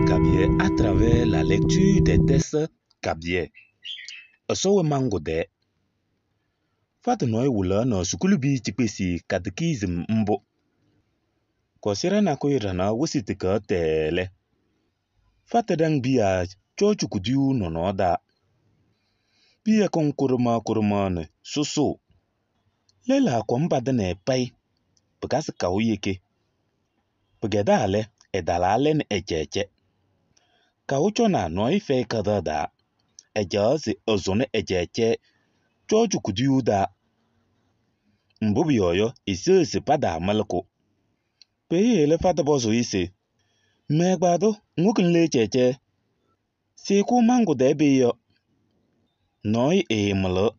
Kabyè à travers la lecture des textes kabyè. Ɛsɔ wɛ mangʋ tɛɛ. Fada nɔɔyʋ wɩlaɣnɩ sukulubiya cikpesi katikizim mbʋ. Kɔsɩra nakʋyʋ ɖanaɣ wɩsɩ tikaɣ tɛɛɛ lɛ, fata ɖaŋ piya cɔɔcʋ kuduyuu nɔnɔɔ taa. Piya kɔŋ kʋɖʋmaɣ kʋɖʋmaɣ nɛ sʋsʋʋ. Lɛlaa kɔm patɩnɩ payɩ, pɩkazɩ kaʋ yeke. Pɩkɛdaa lɛ, ɛtalaa lɛ nɛ ɛ-cɛcɛ. Kaʋ cɔnaa nɔɔyʋ fɛyɩ kadaɣ taa. Ɛcaɣ se ɛsʋnɩ ɛ-cɛcɛ cɔɔcʋ kuduyuu taa. Mbʋ pʋyɔɔ yɔ, eseɣ se pataamɩlɩ-kʋ. Peeye lɛ fada pɔzʋʋ-ɩ se: mɛ-ɛgbaadʋ, ŋwokini le cɛcɛ? Sɩɩkʋ mangʋ tɛɛ pee yɔ. Nɔɔyʋ ɛɛmɩlɩɣ.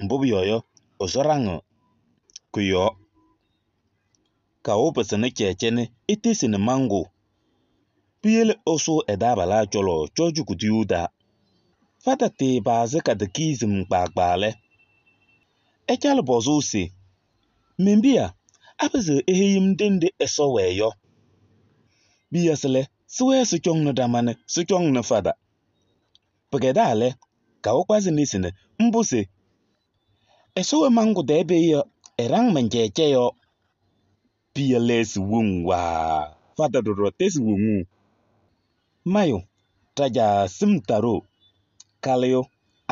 Mbʋ pʋyɔɔ yɔ, Ɛsɔ ɖaŋɩɣ. Kʋ-yɔɔ. Kaʋ pɩsɩnɩ cɛcɛ nɛ etesini mangʋ. Piyele ɛsʋʋ ɛ-taabalaa cɔlɔ cɔɔcʋ kuduyuu taa. Fada tɩɩpazɩ katikizim kpaagbaa lɛ, ɛcalɩ pɔzʋʋ se: men-piya, apɩzɩɣ eheyi-m ɖenɖe Ɛsɔ wɛɛ yɔ? Piyase lɛ, sɩwɛɛ sɩcɔŋnɩ ɖama nɛ sɩcɔŋnɩ fada. Pɩkɛdaa lɛ, kaʋ kpazɩ nesi nɛ mbʋ se: Ɛsɔ wɛ mangʋ tɛɛ pee yɔ, ɛɖaŋ mɛn-cɛcɛ yɔɔ. Piya lɛɛsɩ woŋ waa, fada ɖɔɖɔ tɛzɩ woŋuu. Mayʋ, ɖa-caa sɩm taro, kalɩyʋ,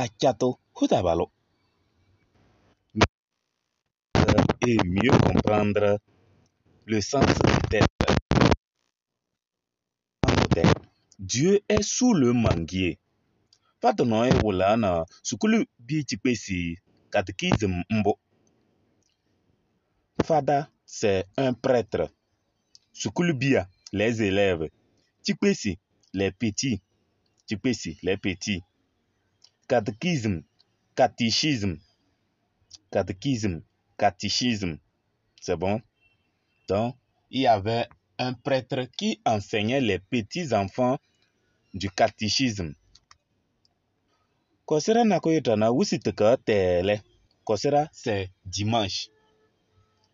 atsatʋ hʋtabalʋ. Et mieux comprendre le sens du texte. Dieu est sous le manguier. Fada nɔɔyʋ wɩlaɣnɩ sukulubiya cikpesi katikizim mbʋ. Fada, c'est un prêtre. Sukulubiya, les élèves. Cikpesi, les petits. Cikpesi, les petits. Catéchisme, catéchisme. Catéchisme, catéchisme. C'est bon? Donc, il y avait un prêtre qui enseignait les petits enfants du catéchisme. Kɔsɩra nakʋyʋ ɖanaɣ wɩsɩ tikaɣ tɛɛɛ lɛ, kɔsɩra c'est dimanche.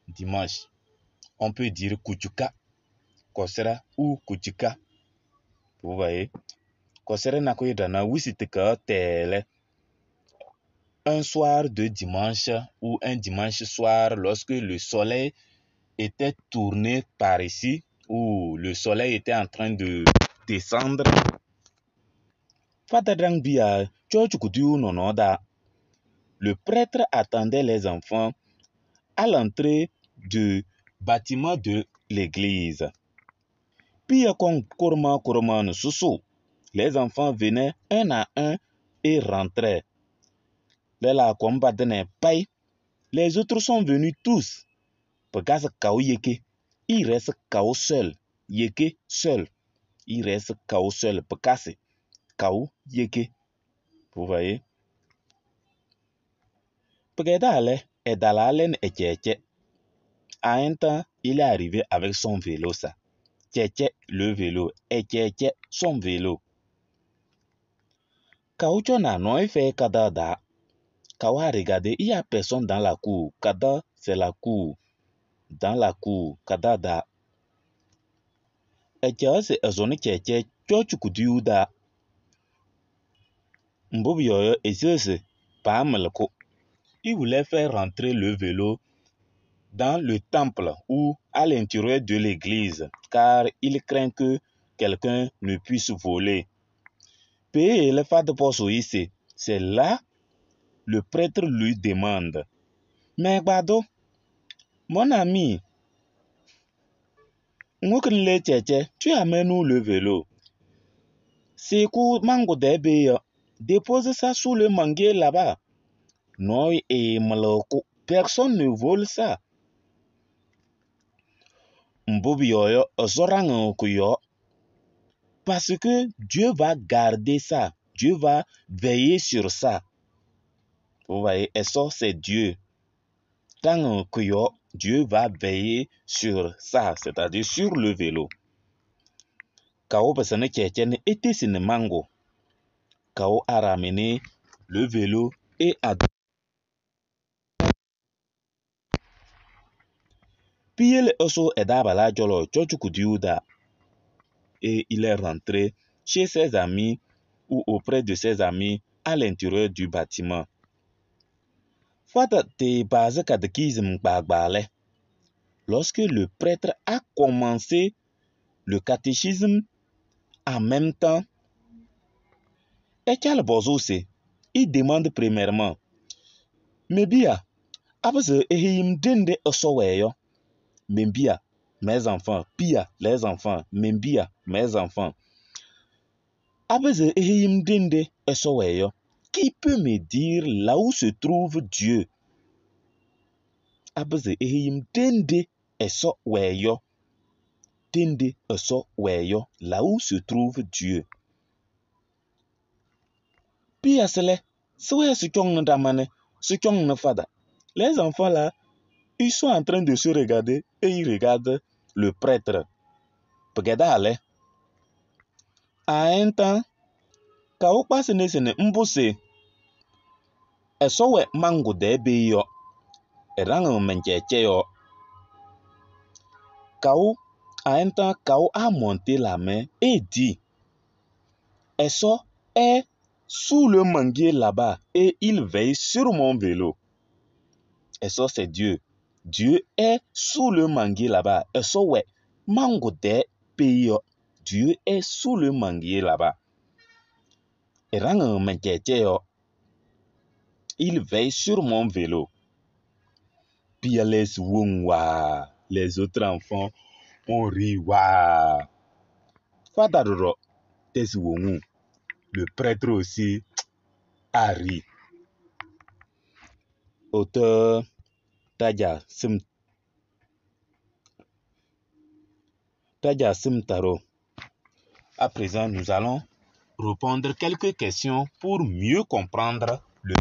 Dimanche. On peut dire Kuchuka. Kɔsɩra ou Kuchuka. Vous voyez? Kɔsɩra nakʋyʋ ɖanaɣ wɩsɩ tikaɣ tɛɛɛ lɛ, un soir de dimanche ou un dimanche soir, lorsque le soleil était tourné par ici, ou le soleil était en train de descendre, fada ɖaŋ piya cɔɔcʋ kuduyuu nɔnɔɔ taa. Le prêtre attendait les enfants à l'entrée du bâtiment de l'église. Piya kɔŋ kʋɖʋmaɣ kʋɖʋmaɣ nɛ sʋsʋʋ. Les enfants venaient un à un et rentraient. Lɛlaa kɔm patɩnɩ payɩ. Les autres sont venus tous. Pɩkazɩ kaʋ yeke. Il reste kaʋ seul. Yeke seul. Il reste kaʋ seul. Pɩkasɩ kaʋ yeke. Vous voyez? Pɩkɛdaa lɛ, ɛtalaa lɛ nɛ ɛ-cɛcɛ. À un temps, il est arrivé avec son vélo, ça. Cɛcɛ, le vélo. Ɛ-cɛcɛ, son vélo. Kaʋ cɔnaa nɔɔyʋ fɛyɩ kadaɣ taa. Kaʋ a regardé, il n'y a personne dans la cour. Kadaɣ, c'est la cour. Dans la cour, kadaɣ taa. Ɛcaɣ se ɛsʋnɩ cɛcɛ cɔɔcʋ kuduyuu taa. Mbʋ pʋyɔɔ yɔ, eseɣ se paamɩlɩ-kʋ. Il voulait faire rentrer le vélo dans le temple ou à l'intérieur de l'église, car il craint que quelqu'un ne puisse voler. Peeye lɛ fada pɔzʋʋ se, c'est là le prêtre lui demande. Mɛ-ɛgbaadʋ, mon ami, ŋwokini le cɛcɛ, tu amènes où le vélo? Sɩɩkʋ mangʋ tɛɛ pee yɔ, dépose ça sous le manguier là-bas. Nɔɔyʋ ɛɛmɩlɩɣ-kʋ. Personne ne vole ça. Mbʋ pʋyɔɔ yɔ, Ɛsɔ ɖaŋɩɣ kʋ-yɔɔ. Parce que Dieu va garder ça. Dieu va veiller sur ça. Vous voyez, Ɛsɔ c'est Dieu. Ɖaŋɩɣ kʋ-yɔɔ, Dieu va veiller sur ça, c'est-à-dire sur le vélo. Kaʋ pɩsɩnɩ cɛcɛ nɛ etesini mangʋ. Kaʋ a ramené le vélo et a Piyele ɛsʋʋ ɛ-taabalaa cɔlɔ cɔɔcʋ kuduyuu taa. et il est rentré chez ses amis ou auprès de ses amis à l'intérieur du bâtiment. Fada te base catéchisme gbagbale. Lorsque le prêtre a commencé le catéchisme, en même temps, Echal Bozose, il demande premièrement, Mebia, abze ehim dende osoweyo. Membia, mes enfants, Pia, les enfants, Membia, mes enfants. Abze ehim dende osoweyo. Qui peut me dire là où se trouve Dieu? Abze ehim dende esoweyo. Dende esoweyo, là où se trouve Dieu. Pia sele, sowe sukyong na damane, sukyong na fada. Les enfants là, ils sont en train de se regarder et ils regardent le prêtre. Pgedale. À un temps, ka sene sene mbose. Esowe mango debe yo. Erang mencheche yo. Kao, à un temps, Kao a monté la main et dit, Eso est sous le manguier là-bas et il veille sur mon vélo. Eso, c'est Dieu. Dieu est sous le manguier là-bas. Eso, ouais, mango de pays. Dieu est sous le manguier là-bas. Il veille sur mon vélo. Puis les wongwa, les autres enfants ont ri wa. Fadaroro, tes wongu. Le prêtre aussi a ri. Auteur Tadja Simtaro. À présent, nous allons répondre quelques questions pour mieux comprendre le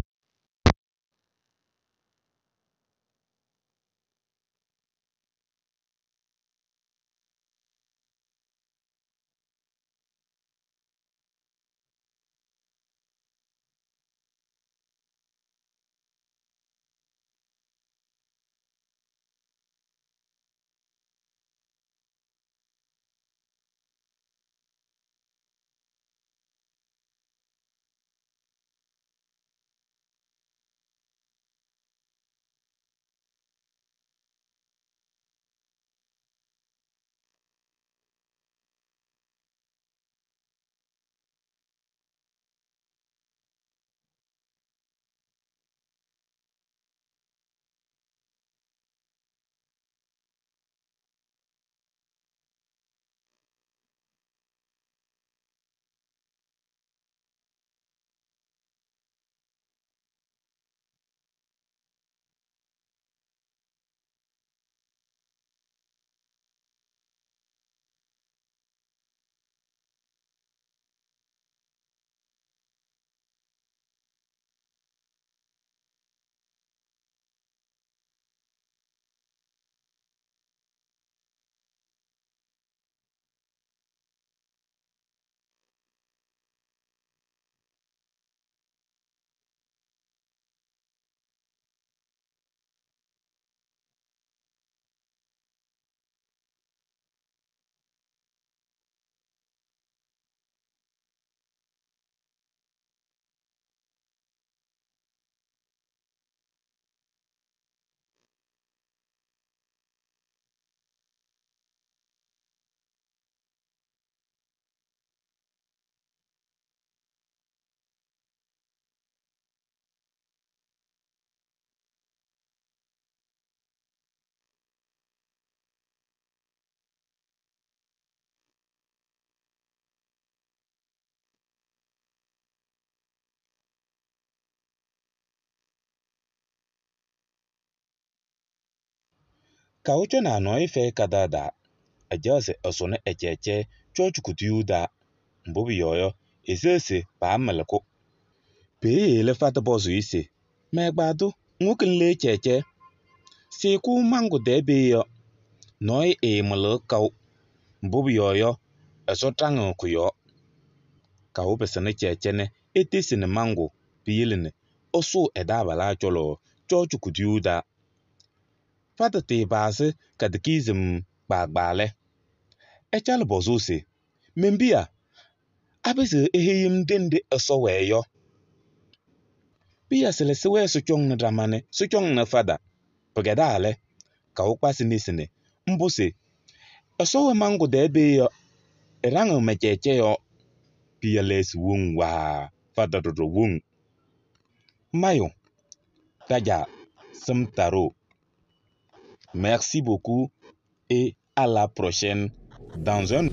Kaucho na ano ife kadada ejase esone echeche chochukutuyuda mbubi yoyo esese pa ameleko. Peye fata bozu ise megbado nwoke cheche siku mango debe yo noi emele kau mbubi yoyo esotanga kuyo. Kau pesene cheche ne etesene mango piyelene osu edabala cholo chochukutuyuda. Fata te base catechism gbagbale. Echal bozo se, Men-piya! Apɩzɩɣ eheyi-m ɖenɖe Ɛsɔ wɛɛ yɔ? Piya sɩlɩ sɩwɛɛ sɩcɔŋnɩ ɖama nɛ sɩcɔŋnɩ fada. Pɩkɛdaa lɛ, kaʋ kpa nesi nɛ mbʋ se: Ɛsɔ wɛ man-kʋ tɛɛ pee yɔ, ɛɖaŋɩɣ mɛ-cɛɛcɛ yɔɔ. Piya lɛɛsɩ woŋ waa, fada ɖɔɖɔ woŋ. Mayʋ, ɖa-caa Sɩm Taro. Merci beaucoup et à la prochaine dans un